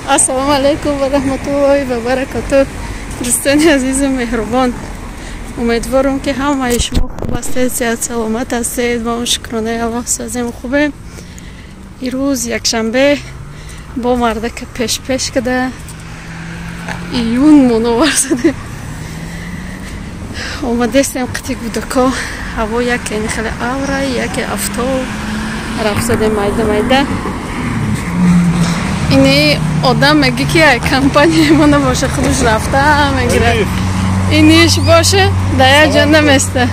Ассалому алайкум ва раҳматуллоҳи ва баракатуҳ. Дӯстони азизу меҳрубон, умедворам, ки ҳамаи шумо хуб ҳастед, сиҳат саломат ҳастед. Мо шукронаи Аллоҳ созем, хубем. Ирӯз якшанбе бо мардака пеш-пеш када июн муновар задем. Омадестем қити гудако. Ҳаво яке хеле авра, яке афтоб. Рафт задем майда-майда. Ини одам меги ки ай компания мо набоша, худаш рафта мегирад. Иниш боше, да як ҷо наместа.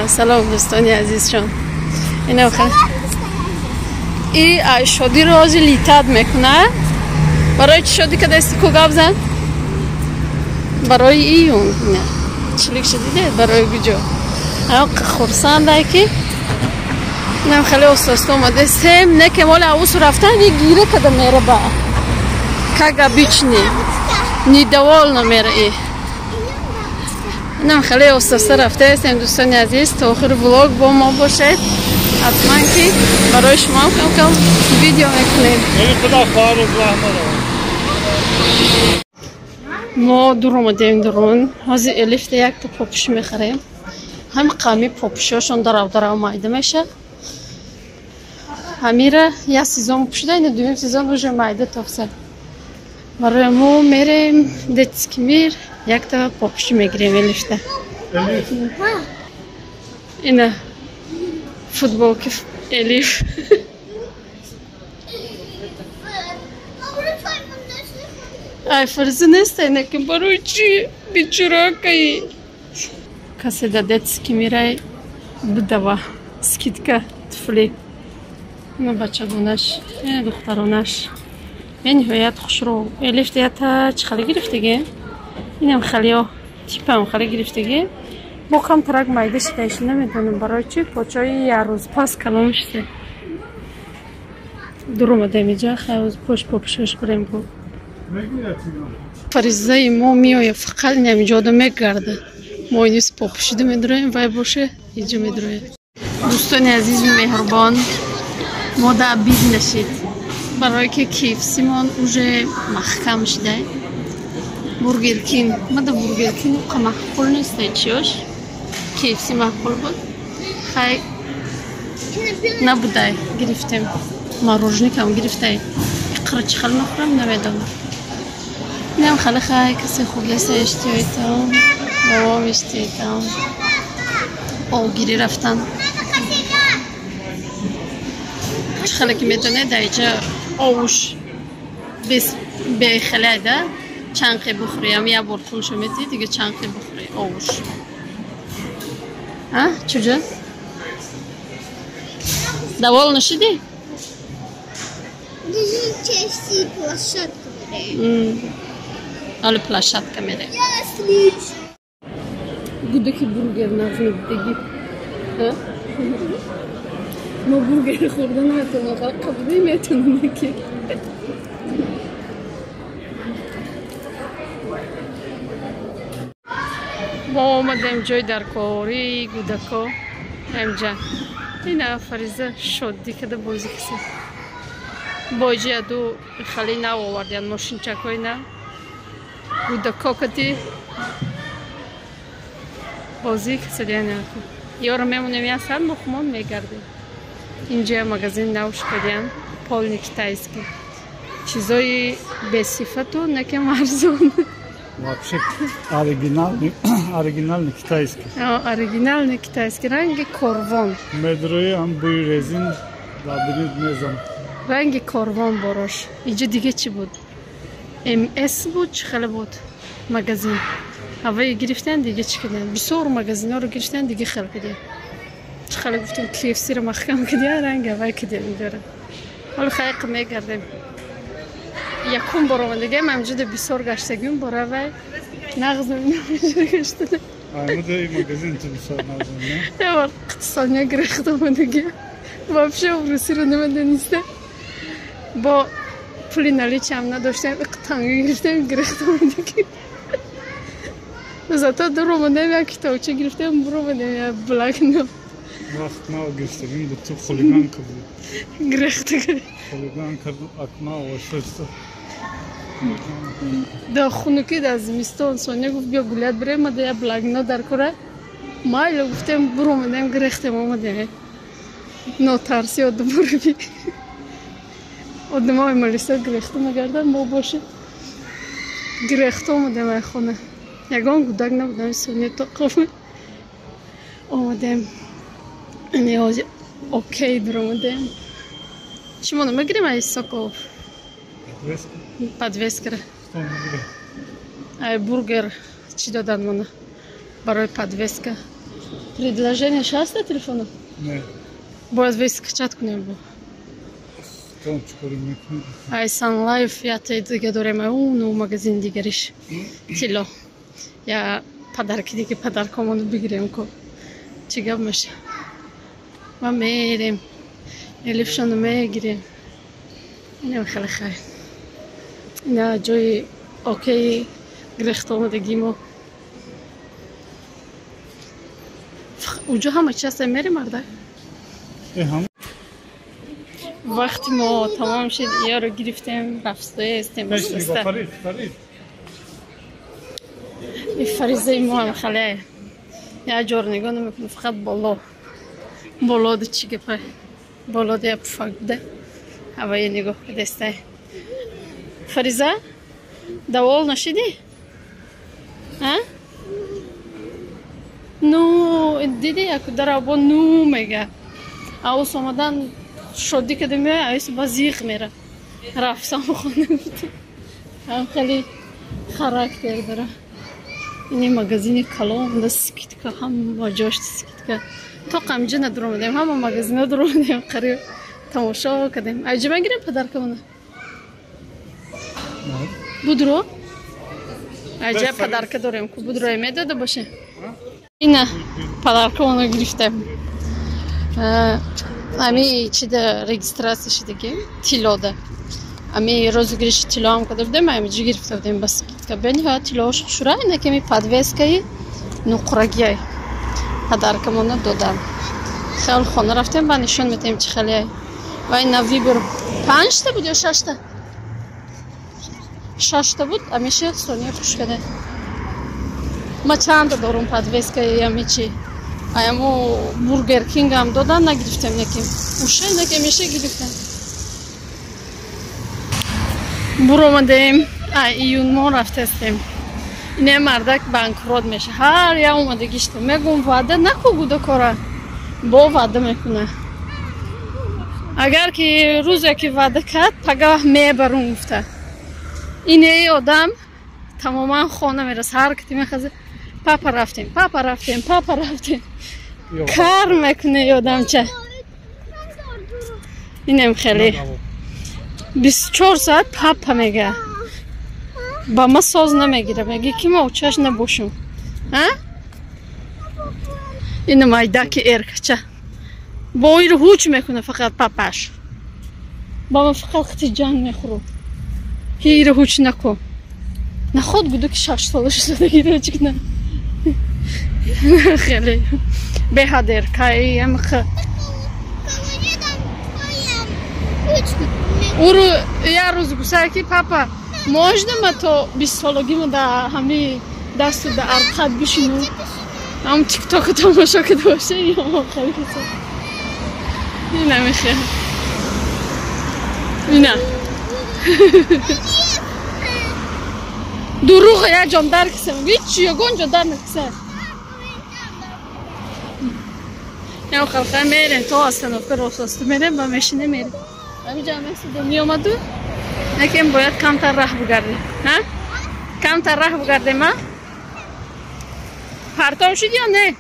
Салом, дӯстони азизшон. Инам и ай шодиро ози литат мекуна. Барои чӣ шодӣ кадасти, ку гап зан? Барои июн. Чилик шудиде, барои куҷо? Хурсандай ки инам хеле оста-оста омадестем. Не ке моли авусу рафтан и гира када мера ба. Как обычно. Недовольно мера и. Инам хеле оста-оста рафтаестем, дӯстони азиз. То охири влог бо мо бошед. Ҳатман ки барои шумо кам-кам видео мекунем. Мо дур омадем дурун. Ҳозир Элифта якта попӯш мехарем. Ҳами қами попӯшиҳошон дарав-дарав майда меша. Ҳамира як сезон пӯшида, ина дуюм сезон уже майда тофса. Барои мо мерем Детский мир, якта попӯшӣ мегирем Элифта. Ина футболки Элиф. Ай, фарзӣ неста, ина ки барои чӣ бичуракаи. Касе да Детский мирай бидава скидка туфли. Ина бачагонаш, ина духтаронаш. Бениҳоят хушрӯ. Элифта ята чӣ хеле гирифтагӣ? Инам хелиё типам хеле гирифтагӣ. Бо камтарак майда шидаиш, намедонам барои чӣ, почои як рӯз пас калон шида. Дур омадем иҷа, хайр, пош попӯшош бирем бо. Фаризаи мо меояд, фақат инамиҷода мегарда. Мо инис попӯшида медуроем, вай боше иҷа медурояд. Дӯстони азизу меҳрубон, мо да обид нашид. Барое ки KFC-мон уже маҳкам шида. Бургер Кинг. Мада Бургер Кинг қа маъқул нест, чиёш? KFC маъқул буд. Хай набудай, гирифтем. Мороженикам гирифтай. Иқра чӣ хел мехӯрам, намедонам. Инам хеле хай касе хурдеса иштиҳоитам, бобом иштиҳоитам. Овгирӣ рафтан. Чӣ хеле ки медонед, дар иҷа овуш бехеле да чанқе бухӯрӣ, ам як бор пулшо метиҳӣ, дига чанқе бухӯрӣ овуш. А, чуҷа? Довольна шудӣ? Площадка мерем. Ҳоли площадка мерем. Гудаки бургер нағз медидагӣ. Мо бургер хӯрда наметавонам, қабудӣ метавонам ки. Мо омадем ҷои даркории гудако. Амҷа. Ина Фариза шоддӣ када бозӣ киса. Боҷи аду хеле нав овардиян, мошинчакҳои нав. Гудако кати бозӣ кисадиян. Ёро мемонем як соат, мо хумон мегардем. Инҷа магазин нав шукадиян, полный китайский. Чизои бесифату некем арзон. Вообще оригинальный, оригинальный китайский. Оригинальный китайский. Ранги корвон. Медрои ам буи резин лабиринт мезам. Ранги корвон борош. Иҷа диге чӣ буд? МС буд, чӣ хеле буд магазин. Ҳаваи гирифтан, диге чӣ карданд? Бисёр магазинҳоро гирифтан, диге хел карданд. Чӣ хеле гуфтем, KFC-ро маҳкам кардиям, ранги ҳавай кардиям инҷора. Ҳоло хайқ мегардем. Якум бор омадагиам, ҳамҷода бисёр гаштагиум, боравай нағз мебинам инҷо гаштада. Аймуда и магазин ту бисёр нағз мебинам. Явар иқтисодия гирехт омадагиам. Вообще русиро намедониста. Бо пули наличиам надоштем, танга гирифтем, гирехт омадагиам. Зато дур омадем, як китобча гирифтем, бур омадем, як блокнот. Вақт нав гирифтагим буд, ту хулиганка буд. Гирехта. Хулиганка акна овашта. Да хунукӣ дар зимистон Соня гуфт биё гулят бирем, ма да я благно дар кора. Майло гуфтем буромадем, гирехтем омадем. Нотарси одаморуби. Одамои малиса гирехта мегарданд, мо боше гирехта омадем ай хона. Ягон гудак набудам, Соня тоқома. Омадем. Ҳозир окей биромадем. Шумо намегирем ай Соколов? Подвескара. Ай бургер чӣ додан мона барои подвеска. Предложение шаста телефону? Не. Бояд весь скачать кунем бо. Ай Санлайф ятаи дига дорем, ай уну магазин дигариш. Тило. Я подарки диги подаркомону бигирем ко. Чӣ гап меша? Ма мерем. Элифшону мегирем. Инам хеле хайр. Ина ҷои окей гирехта омадагӣ мо. Уҷо ҳама чи ҳаста, мерем мардак? Вақти мо тамом шид, иёро гирифтем, рафтаестем. И фаризаи мо ҳам хеле як ҷор нигоҳ намекунем, фақат боло. Болода чӣ гапа? Болода як пуфак буда. Ҳавае нигоҳ кардестай. Фариза, давол нашидӣ? А? Ну, диди яку дарабо ну мега. Аус омадан шодӣ када меояд, аис ба зиқ мера. Рафтам хона гуфта. Ҳам хеле характер дора. Ини магазини калон, да скидка, ҳама ҷош скидка. То қамҷа надуромадем, ҳама магазино дуромадем, қариб тамошо кардем. Айҷа мегирем подаркамона? Будро? Айҷа подарка дорем, ку будроя медода боше? Ина подаркамона гирифтем. Ами чида регистрация шидаги тилода. Ами розыгрыши тилоам карда будем, ами ҷи гирифта будем ба скидка. Бениҳоят тилош хушура, ина ками подвескаи нуқрагиай. Подаркамона додам. Хел хона рафтем, ба нишон метаем чӣ хеле. Ва ина вибор 5та буд ё 6та? 6та буд, амиша Соня хуш када. Ма чанда дорум подвескаи ами чи. Аямо Бургер Кингам додан нагирифтем неким. Уше некем ише гирифтем. Буромадем, июн мо рафтестем. Ине мардак банкрот меша. Ҳар я омадагишта. Мегум ваъда наку гуда кора. Бо ваъда мекуна. Агар ки рӯзе ки ваъда кард, пагаҳ мебарум гуфта. Ине одам тамоман хона мераса. Ҳар кити мехаза папа рафтем, папа рафтем, папа рафтем. Кар мекуне одамча. Инем хеле 24 соат папа мега. Ба ма соз намегира, меги ки ма очаш набошум. А? Ина майдаки эркача. Бо иро ҳуч мекуна фақат папаш. Ба ма фақат хати ҷанг мехӯру. Ки иро ҳуч наку. Наход буду ки 6 сола шудагиро чикна. Хеле беҳад эркаи амх. Уру я рӯз гусай ки папа можно ма то 20 солагима да ҳами дасту да арқат бишину? Ам тиктоку тамошо када боша, ё хеле каса. Ина мехе. Ина. Дурӯғ я ҷон дар кисам. Ҳеч ягон ҷо дар накиса. Ям халқа мерем то остановка ростосту мерем ба мешине мерем. Ҳамиҷа месудо меомаду. Некем бояд камтар раҳ бугардем. Ҳа? Камтар раҳ бугардем, а? Партов шуд ё не?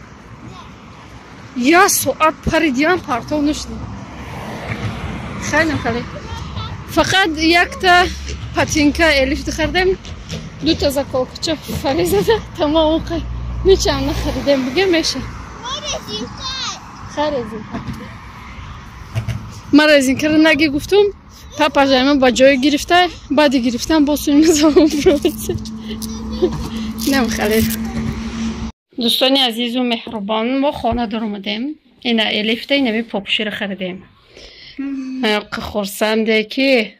Я соат паридиам партов нашудем. Хеле хеле. Фақат якта патинка Элиф хардем, дута заколкача Фаризада, тамом қай. Ничам нахаридем, буге меша. Хай резинка. Ман резинкаро наги гуфтум, папа жайма ба ҷое гирифта, баъди гирифтан боз суимазамон проводса. Нам хеле. Дӯстони азизу меҳрубон, мо хона даромадем. Ина Элифта инами попуширо харидем. Хурсанде ки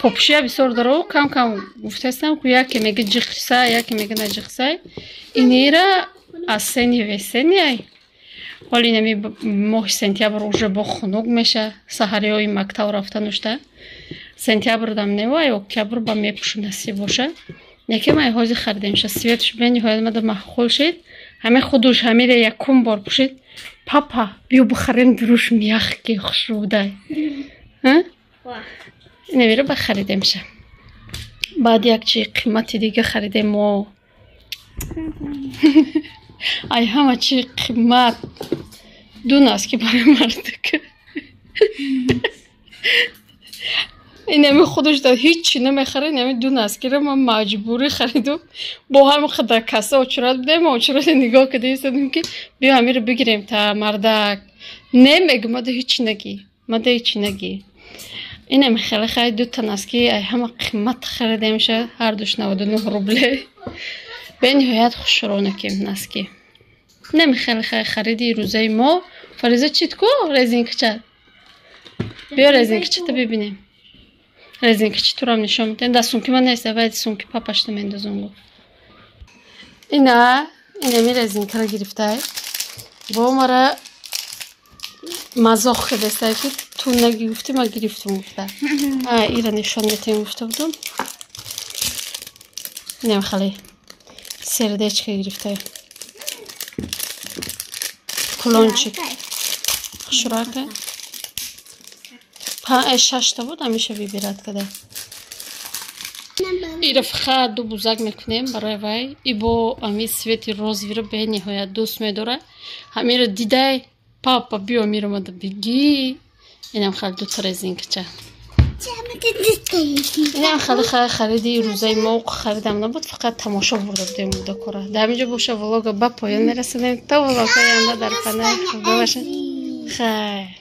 попушия бисёр дору, кам кам гуфтастам ку, яке меги ҷиқса, яке меги наҷиқсай. Инира осенний весенний ай. Ҳоли инами моҳи сентябр уже бо хунук меша, саҳариҳои мактаб рафта нушта. Сентябр дам невай, октябр ба мепӯшу, насиб боша. Яке май ҳозир харидемша, цвет ш бениҳоят мада маъқул шид. Ҳаме худуш ҳамире якум бор пӯшид. Папа, биё бихарем, дуруш мягкий, хушрӯдай. Инамиро бахаридемша. Баъд як чи қимати дига харидем мо. Ай ҳама чи қимат ду носки барои мардак. Инами худаш да ҳичи намехарад, инами ду носкиро ман маҷбурӣ харидум. Бо ҳам қадар каса очурат будем, очурати нигоҳ карда истодем, ки биё ҳамиро бигирем та мардак. Не, мегӯ, мада ҳичи нагӣ, мада ҳичи нагӣ. Инами хеле хай дута носки ай ҳама қимат харидемша, ҳардуш 99 рубле. Бениҳоят хушрӯнакем носки. Инами хеле хай хариди рӯзаи мо. Фариза, чит ку резинкача? Биё резинкачата бибинем. Резинкачи турам нишон медиҳем. Дар сумки ман нест, аввал сумки папашта мендозум гуфт. Ина, инами резинкаро гирифтай. Бо мара мазоқ кардастай, ки ту нагирифтӣ, ман гирифтум гуфта. Ира нишон метаем гуфта будум. Инам хеле сердечко гирифтай. Кулончик. Хушрака. Шашта буд, ҳамеша выбирать када. Ира фақат ду бузак мекунем барои вай. И бо ами цвет и розовый ро бениҳоят дӯст медорад. Ҳамиро дидай, папа, биё миромада бигӣ. Инам хеле дута резинкача. Инам хеле хариди рӯзаи мо, харидам набуд, фақат тамошо бурда будем кӯдакора. Дар ҳаминҷо боша, влога ба поён мерасонем. То влогҳои оянда дар паноҳи Худо бошед. Хайр.